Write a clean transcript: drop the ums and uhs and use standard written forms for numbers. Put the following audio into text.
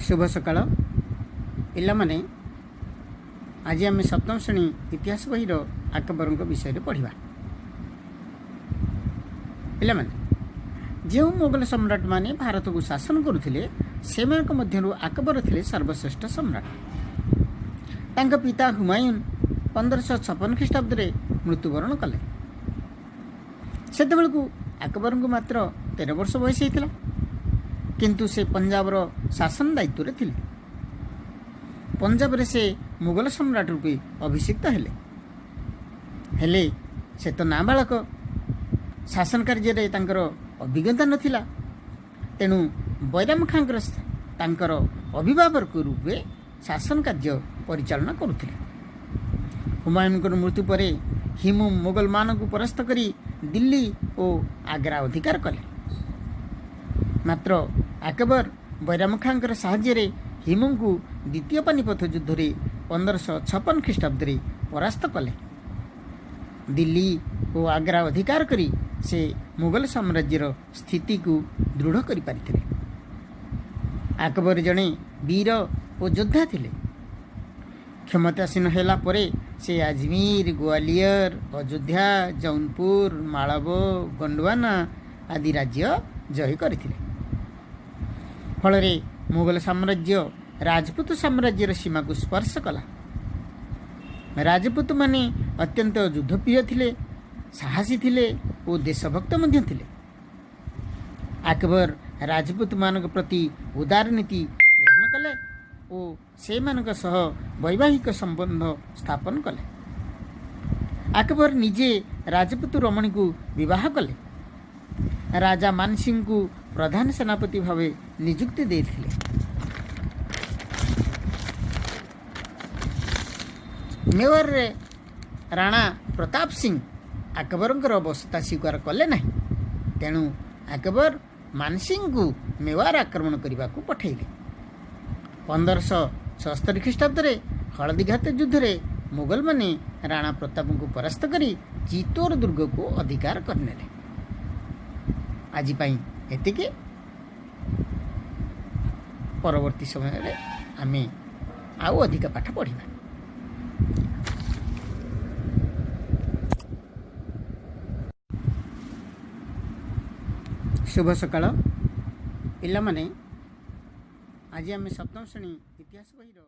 ଶୁଭ ସକାଳ ପିଲାମାନେ। ଆଜି ଆମେ ସପ୍ତମ ଶ୍ରେଣୀ ଇତିହାସ ବହିର ଆକବରଙ୍କ ବିଷୟରେ ପଢ଼ିବା। ପିଲାମାନେ, ଯେଉଁ ମୋଗଲ ସମ୍ରାଟମାନେ ଭାରତକୁ ଶାସନ କରୁଥିଲେ, ସେମାନଙ୍କ ମଧ୍ୟରୁ ଆକବର ଥିଲେ ସର୍ବଶ୍ରେଷ୍ଠ ସମ୍ରାଟ। ତାଙ୍କ ପିତା ହୁମାୟୁନ 1556 ଖ୍ରୀଷ୍ଟାବ୍ଦରେ ମୃତ୍ୟୁବରଣ କଲେ। ସେତେବେଳକୁ ଆକବରଙ୍କୁ ମାତ୍ର 13 ବର୍ଷ ବୟସ ହେଇଥିଲା, କିନ୍ତୁ ସେ ପଞ୍ଜାବର ଶାସନ ଦାୟିତ୍ୱରେ ଥିଲେ। ପଞ୍ଜାବରେ ସେ ମୋଗଲ ସମ୍ରାଟ ରୂପେ ଅଭିଷିକ୍ତ ହେଲେ। ହେଲେ ସେ ତ ନାବାଳକ, ଶାସନ କାର୍ଯ୍ୟରେ ତାଙ୍କର ଅଭିଜ୍ଞତା ନଥିଲା। ତେଣୁ ବୈରାମ ଖାଁଙ୍କର ତାଙ୍କର ଅଭିଭାବକ ରୂପେ ଶାସନ କାର୍ଯ୍ୟ ପରିଚାଳନା କରୁଥିଲେ। ହୁମାୟୁନଙ୍କର ମୃତ୍ୟୁ ପରେ ହିମୁ ମୋଗଲମାନଙ୍କୁ ପରାସ୍ତ କରି ଦିଲ୍ଲୀ ଓ ଆଗ୍ରା ଅଧିକାର କଲେ। ମାତ୍ର ଆକବର ବୈରାମ ଖାଁଙ୍କର ସାହାଯ୍ୟରେ ହିମୁଙ୍କୁ ଦ୍ୱିତୀୟ ପାନିପଥ ଯୁଦ୍ଧରେ 1556 ଖ୍ରୀଷ୍ଟାବ୍ଦରେ ପରାସ୍ତ କଲେ। ଦିଲ୍ଲୀ ଓ ଆଗ୍ରା ଅଧିକାର କରି ସେ ମୋଗଲ ସାମ୍ରାଜ୍ୟର ସ୍ଥିତିକୁ ଦୃଢ଼ କରିପାରିଥିଲେ। ଆକବର ଜଣେ ବୀର ଓ ଯୋଦ୍ଧା ଥିଲେ। କ୍ଷମତାସୀନ ହେଲା ପରେ ସେ ଆଜମୀର, ଗ୍ୱାଲିୟର, ଅଯୋଧ୍ୟା, ଜୌନପୁର, ମାଳବ, ଗଣ୍ଡୱାନା ଆଦି ରାଜ୍ୟ ଜୟ କରିଥିଲେ। ଫଳରେ ମୋଗଲ ସାମ୍ରାଜ୍ୟ ରାଜପୁତ ସାମ୍ରାଜ୍ୟର ସୀମାକୁ ସ୍ପର୍ଶ କଲା। ରାଜପୁତମାନେ ଅତ୍ୟନ୍ତ ଯୁଦ୍ଧପ୍ରିୟ ଥିଲେ, ସାହସୀ ଥିଲେ ଓ ଦେଶଭକ୍ତ ମଧ୍ୟ ଥିଲେ। ଆକବର ରାଜପୁତମାନଙ୍କ ପ୍ରତି ଉଦାର ନୀତି ଗ୍ରହଣ କଲେ ଓ ସେମାନଙ୍କ ସହ ବୈବାହିକ ସମ୍ବନ୍ଧ ସ୍ଥାପନ କଲେ। ଆକବର ନିଜେ ରାଜପୁତ ରମଣୀକୁ ବିବାହ କଲେ। ରାଜା ମାନସିଂଙ୍କୁ ପ୍ରଧାନ ସେନାପତି ଭାବେ ନିଯୁକ୍ତି ଦେଇଥିଲେ। ମେୱାରରେ ରାଣା ପ୍ରତାପ ସିଂ ଆକବରଙ୍କର ବଶତା ସ୍ୱୀକାର କଲେ ନାହିଁ। ତେଣୁ ଆକବର ମାନସିଂଙ୍କୁ ମେୱାର ଆକ୍ରମଣ କରିବାକୁ ପଠାଇଲେ। 1576 ଖ୍ରୀଷ୍ଟାବ୍ଦରେ ହଳଦୀଘାଟ ଯୁଦ୍ଧରେ ମୋଗଲମାନେ ରାଣା ପ୍ରତାପଙ୍କୁ ପରାସ୍ତ କରି ଚିତ୍ତୋର ଦୁର୍ଗକୁ ଅଧିକାର କରିନେଲେ। ଆଜି ପାଇଁ ଏତିକି। ପରବର୍ତ୍ତୀ ସମୟରେ ଆମେ ଆଉ ଅଧିକ ପାଠ ପଢ଼ିବା। ଶୁଭ ସକାଳ ପିଲାମାନେ। ଆଜି ଆମେ ସପ୍ତମ ଶ୍ରେଣୀ ଇତିହାସ ବହିର